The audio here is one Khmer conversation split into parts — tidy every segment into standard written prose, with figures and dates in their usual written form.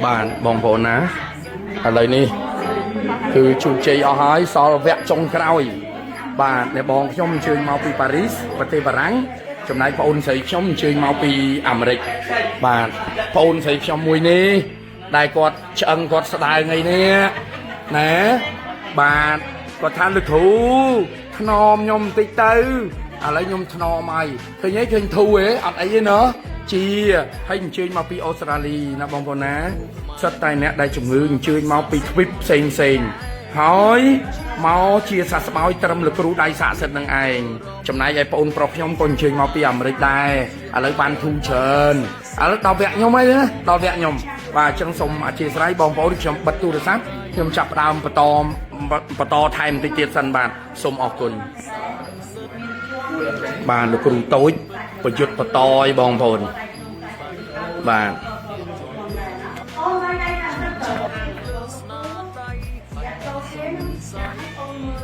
បាទបងប្អូនណាឥឡូវនេះគឺជោគជ័យអស់ហើយសល់វគ្គចុងក្រោយ បាទអ្នកបងខ្ញុំអញ្ជើញមកពីប៉ារីសប្រទេសបារាំងចំណែកប្អូនស្រីខ្ញុំអញ្ជើញមកពីអាមេរិកបាទប្អូនស្រីខ្ញុំមួយនេះដែលគាត់ឆ្អឹងគាត់ស្ដើងអីនេះណែបាទគាត់ថាលោកគ្រូថ្នមខ្ញុំបន្តិចទៅឥឡូវខ្ញុំថ្នមហើយឃើញអីឃើញធូរហ៎អត់អីទេណោះជាហើយអញ្ជើញមកពីអូស្ត្រាលីណាបងប្អូនណាសិតតែអ្នកដែលជំងឺអញ្ជើញមកពីទ្វីបផ្សេងផ្សេងៗ ហើយមកជាសះស្បើយត្រឹមលោកគ្រូដៃស័ក្តិសិទ្ធិនឹងឯងចំណែកឯប្អូនប្រុសខ្ញុំក៏អញ្ជើញមកពីអាមេរិកដែរឥឡូវបានធូរច្រើនឥឡូវដល់វគ្គខ្ញុំហើយណាដល់វគ្គខ្ញុំបាទអញ្ចឹងសូមអធិស្ឋានបងប្អូនខ្ញុំបិទទូរស័ព្ទខ្ញុំចាប់ផ្ដើមបន្តបន្តថែមបន្តិចទៀតសិនបាទសូមអរគុណបាទលោកគ្រូតូចប្រយុទ្ធបន្តឲ្យបងប្អូនបាទ អូនថ្ងៃណាទៅទៅចូលគេនឹងអូនមើល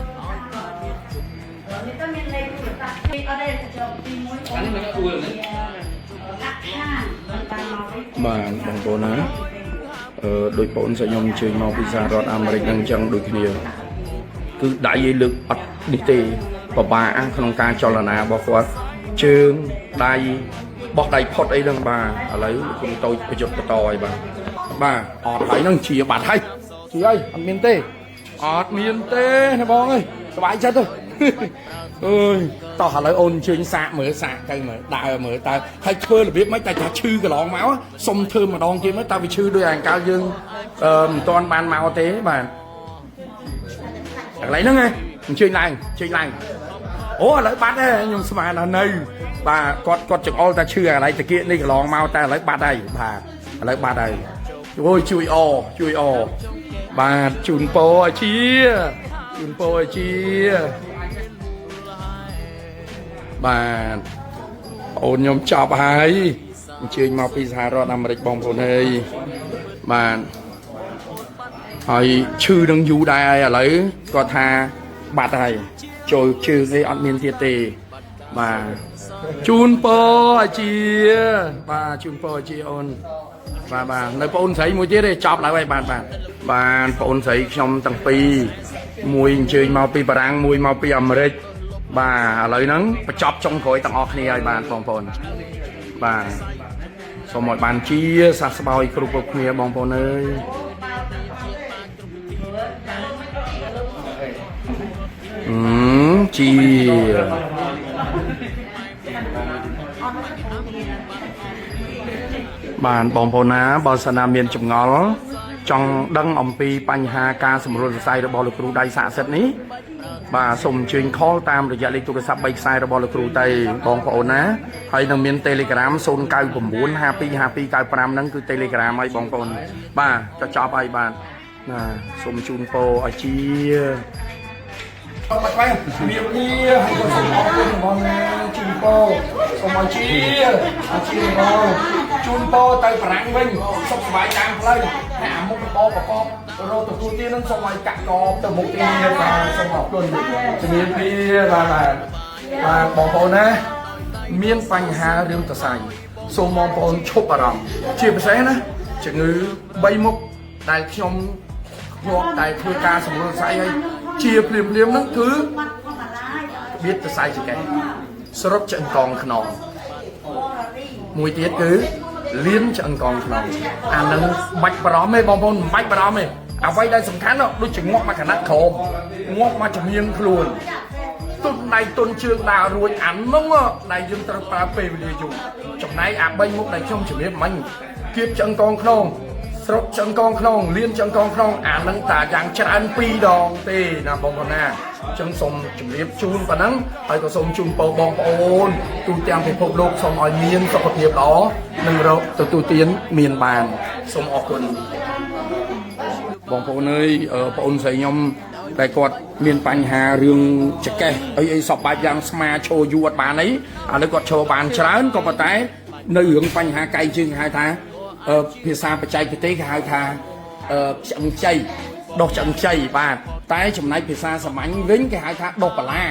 នេះទៅមានលេខទូរស័ព្ទពីអត់ទេចូលទី1 អានេះមិនអួលណា ដាក់ខាងមិនបានមកទេ បាទបងប្អូនណាអឺដោយបងស្រីខ្ញុំអញ្ជើញមកពីសហរដ្ឋអាមេរិកនឹងអញ្ចឹងដូចគ្នា គឺដៃឯលើកអត់នេះទេពិបាកក្នុងការចលនារបស់គាត់ជើងដៃបោះដៃផុតអីហ្នឹងបាទឥឡូវគុំតូចប្រយុទ្ធបន្តឲ្យបាទបាទអត់ហើយហ្នឹងជាបាត់ហើយជាហើយអត់មានទេអត់មានទេណាបងអើយសប្បាយចិត្តទៅ អើយតោះឥឡូវអូនអញ្ជើញសាកមើលសាកទៅមើលដើរមើលតើហើយធ្វើរបៀបម៉េចតែថាឈឺកន្លងមកសុំធ្វើម្ដងទៀតមើលតើវាឈឺដូចអង្កាលយើងអឺមិនទាន់បានមកទេបាទ កន្លែងហ្នឹងហ៎អញ្ជើញឡើងអញ្ជើញឡើងអូឥឡូវបាត់ហើយខ្ញុំស្មានថានៅបាទគាត់គាត់ចង្អុលតែឈឺកន្លែងតាគៀកនេះកន្លងមកតែឥឡូវបាត់ហើយបាទឥឡូវបាត់ហើយអូយជួយអជួយអបាទជូនពរឲ្យជាជូនពរឲ្យជាបាទអូនខ្ញុំចប់ហើយអញ្ជើញមកពីសហរដ្ឋអាមេរិកបងប្អូនហើយបាទ ហើយឈឺនឹងយូរដែរហើយឥឡូវគាត់ថាបាត់ហើយចូលជើងអីអត់មានទៀតទេបាទជូនពរឲ្យជាបាទជូនពរឲ្យជាអូនបាទបាទនៅប្អូនស្រីមួយទៀតទេចប់ឡើយហើយបាទបាទបាទប្អូនស្រីខ្ញុំទាំងពីរមួយអញ្ជើញមកពីបារាំងមួយមកពីអាមេរិកបាទឥឡូវហ្នឹងបញ្ចប់ចុងក្រោយទាំងអស់គ្នាហើយបាទបងប្អូនបាទសូមឲ្យបានជាសះស្បើយគ្រប់គ្រប់គ្នាបងប្អូនអើយ អឺជាបានបងប្អូនណាបើសិនណាមានចម្ងល់ចង់ដឹងអំពីបញ្ហាការសម្រួលសរសៃរបស់លោកគ្រូដៃស័ក្តិសិទ្ធិនេះបាទសូមអញ្ជើញ call តាមរយៈលេខទូរស័ព្ទ3ខ្សែរបស់លោកគ្រូទៅបងប្អូនណាហើយនឹងមាន Telegram 099525295ហ្នឹងគឺ Telegram ហើយបងប្អូនបាទចចប់ហើយបាទណាសូមជូនពរឲ្យជា បាត់បែជំរាបលាហើយក៏សូមអរគុណបងណាជូនពរសូមឲ្យជាឲ្យជាបងជូនពរទៅបារាំងវិញសុខសប្បាយតាមផ្លូវហើយអាមុខរបរប្រកបរកទទួលទាននឹងសូមឲ្យកាក់កបទៅមុខទៀតបាទសូមអរគុណជំរាបលាបាទបាទបាទបងប្អូនណាមានបញ្ហារឿងតសៃសូមបងប្អូនឈប់អារម្មណ៍ជាពិសេសណាជំងឺ3មុខដែលខ្ញុំធ្លាប់តែធ្វើការសម្រួលសរសៃហើយជាភ្លាមភ្លាមហ្នឹងគឺ បាត់ផងអាឡាយ របៀបសរសៃចង្កេះសរុបឆ្អឹងកងខ្នងមួយទៀតគឺលៀនឆ្អឹងកងខ្នងអានឹងបាច់បារម្ភទេបងប្អូនមិនបាច់បារម្ភទេអ្វីដែលសំខាន់នោះដូចជាងាប់មកកណាត់ក្រោមងាប់មកចំហៀងខ្លួនទុនដៃទុនជើងដើររួចអានោះដែលយើងត្រូវប្រើពេលវេលាយូរចំណែកអា3មុខដែលខ្ញុំជំរាបមិញគៀបឆ្អឹងកងខ្នងស្រុបឆ្អឹងកងខ្នងលៀនឆ្អឹងកងខ្នងអានឹងតាយ៉ាងច្រើន2ដងទេណាបងប្អូនណា អញ្ចឹងសូមជម្រាបជូនប៉ុណ្ណឹងហើយក៏សូមជូនពរបងប្អូនទូទាំងពិភពលោកសូមឲ្យមានសុខភាពល្អនិងរកទទួលទានមានបានសូមអរគុណបងប្អូនអើយអឺបងប្អូនស្រីខ្ញុំតែគាត់មានបញ្ហារឿងចកេះអីអីសពបែបយ៉ាងស្មាឈរយូរអត់បានអីឥឡូវគាត់ឈរបានច្រើនក៏ប៉ុន្តែនៅរឿងបញ្ហាកែងជើងគេហៅថាអឺភាសាបច្ចេកទេសគេហៅថាអឺឆ្អឹងខ្ចី ដុសឆ្អឹងខ្ចីបាទតែចំណែកភាសាសាមញ្ញវិញគេហៅថាដុសបន្លា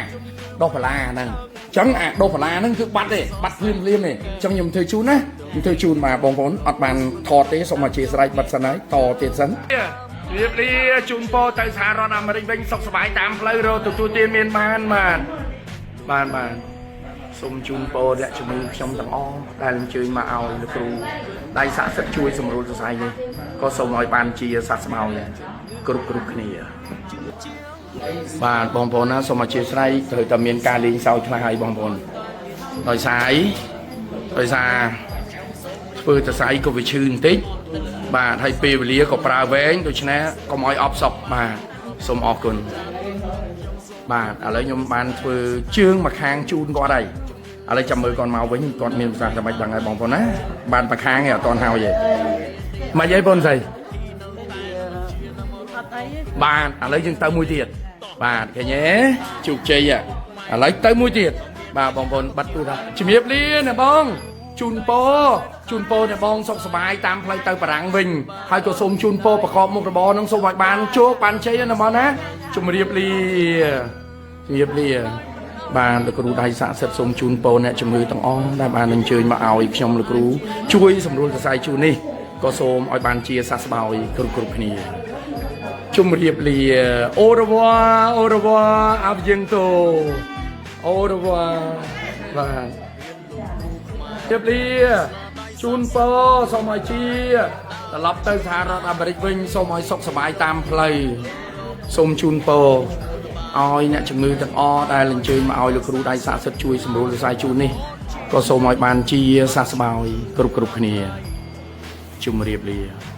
ដុសបន្លាហ្នឹង ចឹងអាដូសបន្លាហ្នឹងគឺបាត់ទេបាត់ភ្លាមភ្លាមទេចឹងខ្ញុំធ្វើជូនណាខ្ញុំធ្វើជូនបាទបងប្អូនអត់បានថតទេសូមអធិស្ឋានបាត់សិនហើយតទៀតសិនរៀបលាជូនពរទៅសហរដ្ឋអាមេរិកវិញសុខសប្បាយតាមផ្លូវរកទទួលទានមានបានបាទបាទបាទសូមជូនពរអ្នកជំងឺខ្ញុំទាំងអស់ដែលអញ្ជើញមកឲ្យលោកគ្រូដៃស័ក្តិសិទ្ធិជួយសម្រួលសរសៃនេះក៏សូមឲ្យបានជាសះស្បើយគ្រប់គ្រប់គ្នា បាទបងប្អូនណាសូមអធិស្ឋានត្រូវតែមានការលេងសើចខ្លះហើយបងប្អូនដោយសារអីដោយសារធ្វើតសៃក៏វាឈឺបន្តិចបាទហើយពេលវេលាក៏ប្រើវែងដូច្នេះកុំឲ្យអបសក់បាទសូមអរគុណបាទឥឡូវខ្ញុំបានធ្វើជើងមួយខាងជូនគាត់ហើយឥឡូវចាំមើលគាត់មកវិញគាត់មានប្រសាសន៍តែមិនដឹងហើយបងប្អូនណាបានមួយខាងឯងអត់ទាន់ហើយទេមកយាយបងស្រី អត់អីទេ បាទឥឡូវយើងទៅមួយទៀតបាទឃើញទេជោគជ័យឥឡូវទៅមួយទៀតបាទបងប្អូនបាត់ទូថាជំរាបលាណាបងជូនពរជូនពរអ្នកបងសុខសប្បាយតាមផ្លូវទៅបារាំងវិញហើយក៏សូមជូនពរប្រកបមុខរបរនឹងសូមឲ្យបានជោគបានជ័យណាបងណាជំរាបលាជំរាបលាបាទលោកគ្រូដៃស័ក្តិសិទ្ធិសូមជូនពរអ្នកជំងឺទាំងអស់ដែលបានអញ្ជើញមកឲ្យខ្ញុំលោកគ្រូជួយសម្រួលសរសៃជូននេះក៏សូមឲ្យបានជាសះស្បើយគ្រប់គ្រប់គ្នា ជំរាបលា au revoir, au revoir, à bientôt, au revoir បាទជម្រាបលាជូនពរសូមឲ្យជាត្រឡប់ទៅសហរដ្ឋអាមេរិកវិញសូមឲ្យសុខសប្បាយតាមផ្លូវសូមជូនពរឲ្យអ្នកជំងឺទាំងអស់ដែលអញ្ជើញមកឲ្យលោកគ្រូដៃស័ក្តិសិទ្ធិជួយសម្រួលសរសៃជូននេះក៏សូមឲ្យបានជាសះស្បើយគ្រប់គ្រប់គ្នាជំរាបលា